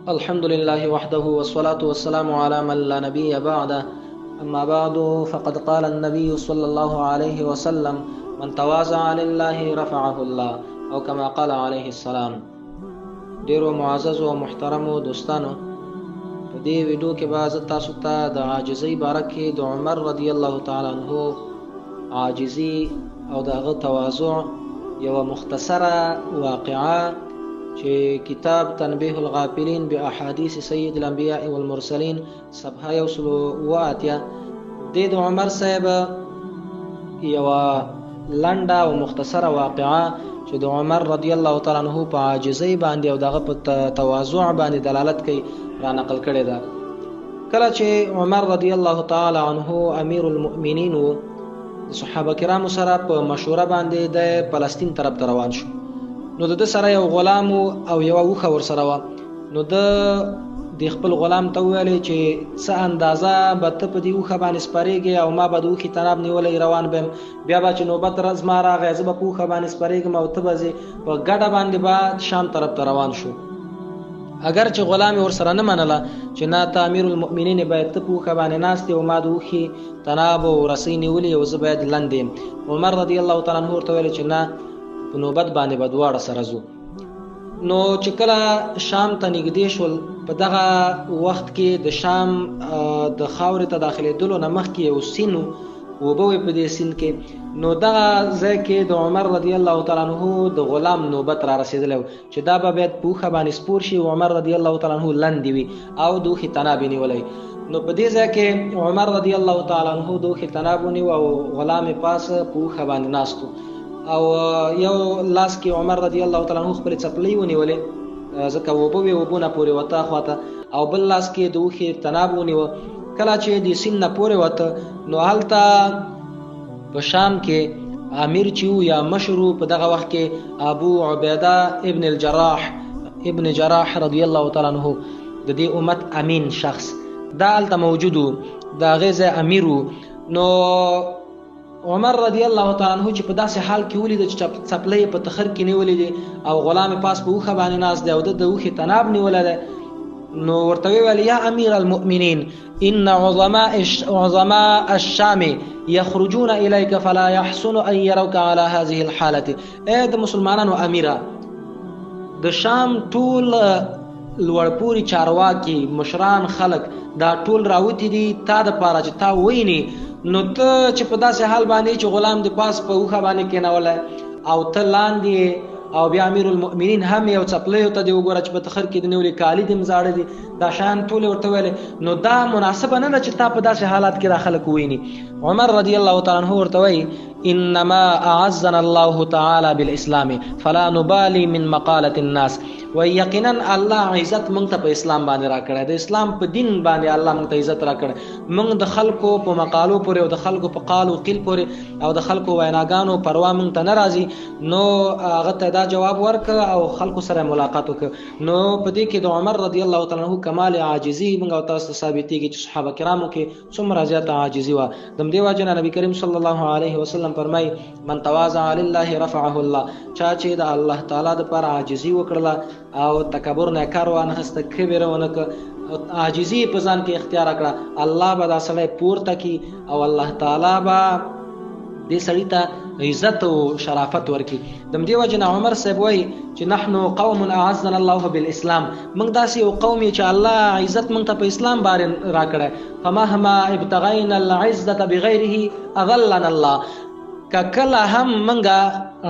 الحمد لله وحده والصلاة والسلام على من لا نبي بعده. أما بعد، فقد قال النبي صلى الله عليه وسلم: من تواضع لله رفعه الله، او كما قال عليه السلام. ډیرو معززو او محترمو دوستانو، په دې ویډیو کې به زه تاسو ته د عاجزۍ باره کې د عمر رضی الله تعالی عنه عاجزي او د هغه تواضع یوه مختصره واقعه چې کتاب تنبیه الغافلین باحادیث سید الانبیاء والمرسلین، صفحه 187، د عمر صاحب یوه لنډه او مختصره واقعه چې د عمر رضی الله تعالی عنه په عاجزۍ باندې او دغه په تواضع باندې دلالت کوي، را نقل کړې ده. کله چې عمر رضی الله تعالی عنه امیر المؤمنین وو، د صحابه کرامو سره په مشوره باندې د فلسطین طرف ته روان شو. نو د ده سره یو غلام او یوه اوښه ورسره وه. نو ده د خپل غلام ته وویلې چې څه اندازه به ته په دې اوښه باندې سپرېږې او ما به د اوښې تناب نیولی روان به یم، بیا به چې نوبت زما راغی، زه به په اوښه باندې سپرېږم او ته به ځې، په ګډه باندې به شام طرف ته روان شو. اګر چې غلام یې ورسره نه منله چې نه، ته امیر المؤمنین باید ته په اوښه باندې ناست او ما د اوښې تناب او رسۍ نیولې او زه باید لندې یم. عمر رضی الله تعالی عنه ورته ویل چې نه، په نوبت باندې به دواړه سره ځو. نو چې کله شام ته نږدې شول، په دغه وخت کې د شام د خاورې ته داخلېدلو نه مخکې یو سیند اوبه وې په دې سیند کې. نو دغه ځای کې د عمر رضی الله تعالی عنه د غلام نوبت را رسېدلی چې دا به باید په اوښه باندې سپور شي او عمر رضی الله تعالی عنه لندې وي او د اوښې تناب یې نیولی. نو په دې ځای کې عمر رضی الله تعالی عنه د اوښې تناب ونیو او غلام یې پاس په اوښه باندې ناست او یو لاس کې عمر رضی الله تعالی عنه خپلې څپلۍ ونیولې، ځکه اوبه وې، اوبو نه پورې وته خواته، او بل لاس کې د اوښې تناب ونیوه. کله چې د سیند نه پورې وته، نو هلته په شام کې امیر چې یا مشر په دغه وخت کې ابو عبیده ابن الجراح ابن جراح رضی الله تعالی عنه، د دې امت امین شخص، دا هلته موجود و، د هغې ځای امیر و. نو عمر رضی الله تعالی عنه چې په داسې حال کې ولید چې څپلۍ په تخر کې نیولې دي او غلام پاس په اوښه باندې ناست دی او د اوښې تناب نیولی دی، نو ورته ویل: یا امیر المؤمنین، ان عظماء الشام يخرجون اليك فلا يحسن ان يروك على هذه الحاله. اے د مسلمانانو امیره، د شام ټول لوړپوري چارواکي، مشران، خلک دا ټول راوتي دي تا د پاره چې تا ویني، نو ته چې په داسې حال باندې چې غلام د پاس په اوښه باندې کېنولی او ته لاندې او بیا امیر المؤمنین هم یو څپلیو ته دی وګوره چې په تخر کې د نیولې، کالي دې زاړه دي، دا شیان ټول ورته ویلې، نو دا مناسبه نه ده چې تا په داسې حالات کې دا خلک وویني. عمر رضی الله تعالی عنه ورته وایي: انما اعزنا الله تعالی بالاسلام فلا نبالي من مقاله الناس. و یقینا الله عزت مونږ ته په اسلام باندې راکړی، د اسلام په دین باندې الله مونږ ته عزت راکړی. مونږ د خلکو په مقالو پورې او د خلکو په قال او قیل پورې او د خلکو ویناګانو پروا مونږ ته نه راځي. نو هغه ته دا جواب ورکړ او خلکو سره ملاقات وکړ. نو په دې کې د عمر رضی الله تعالی عنہ کمال عاجزي مونږ او تاسو ته ثابتېږي چې صحابه کرامو کې څومره زیاته عاجزي وه. د دې وجه نه نبی کریم صلی الله علیه وسلم فرمایي: من تواضع لله رفعه الله. چا چې د الله تعالی د پر عاجزي وکړله او تکبر نه کار وانخسته، کبر ونه که، عاجزي په ځان کې اختیار کړه، الله به دا سړی پورته کی او الله تعالی به دې سړی ته عزت او شرافت ورکي. د دې وجه نه عمر صاحب وایي چې نحنو قوم اعزنا الله بالاسلام، موږ داسې یو قوم چې الله عزت موږ ته په اسلام باندې راکړی. فمهما ابتغینا العزه بغیره اذلنا الله. که کله هم منګه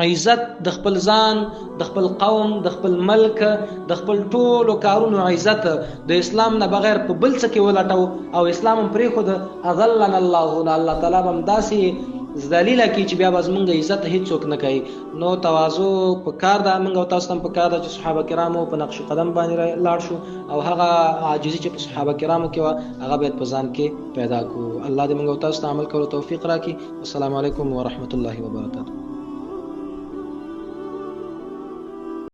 عزت د خپل ځان، د خپل قوم، د خپل ملک، د خپل ټولو کارونو عزت د اسلام نه بغیر په بل څه کې ولټو او اسلام هم پرېښود، اذلنا الله، نو الله تعالی به هم داسې ذلیله کی چې بیا به زمونږ عزت هیڅوک نه کوي. نو تواضع په کار ده، موږ او تاسو هم په کار ده چې صحابه کرامو په نقش قدم باندې لاړ شو او هغه عاجزي چې په صحابه کرامو کې وه، هغه باید په ځان کې پیدا کو. الله دې موږ او تاسو ته عمل کولو توفیق راکړي. السلام علیکم ورحمت الله وبرکاته.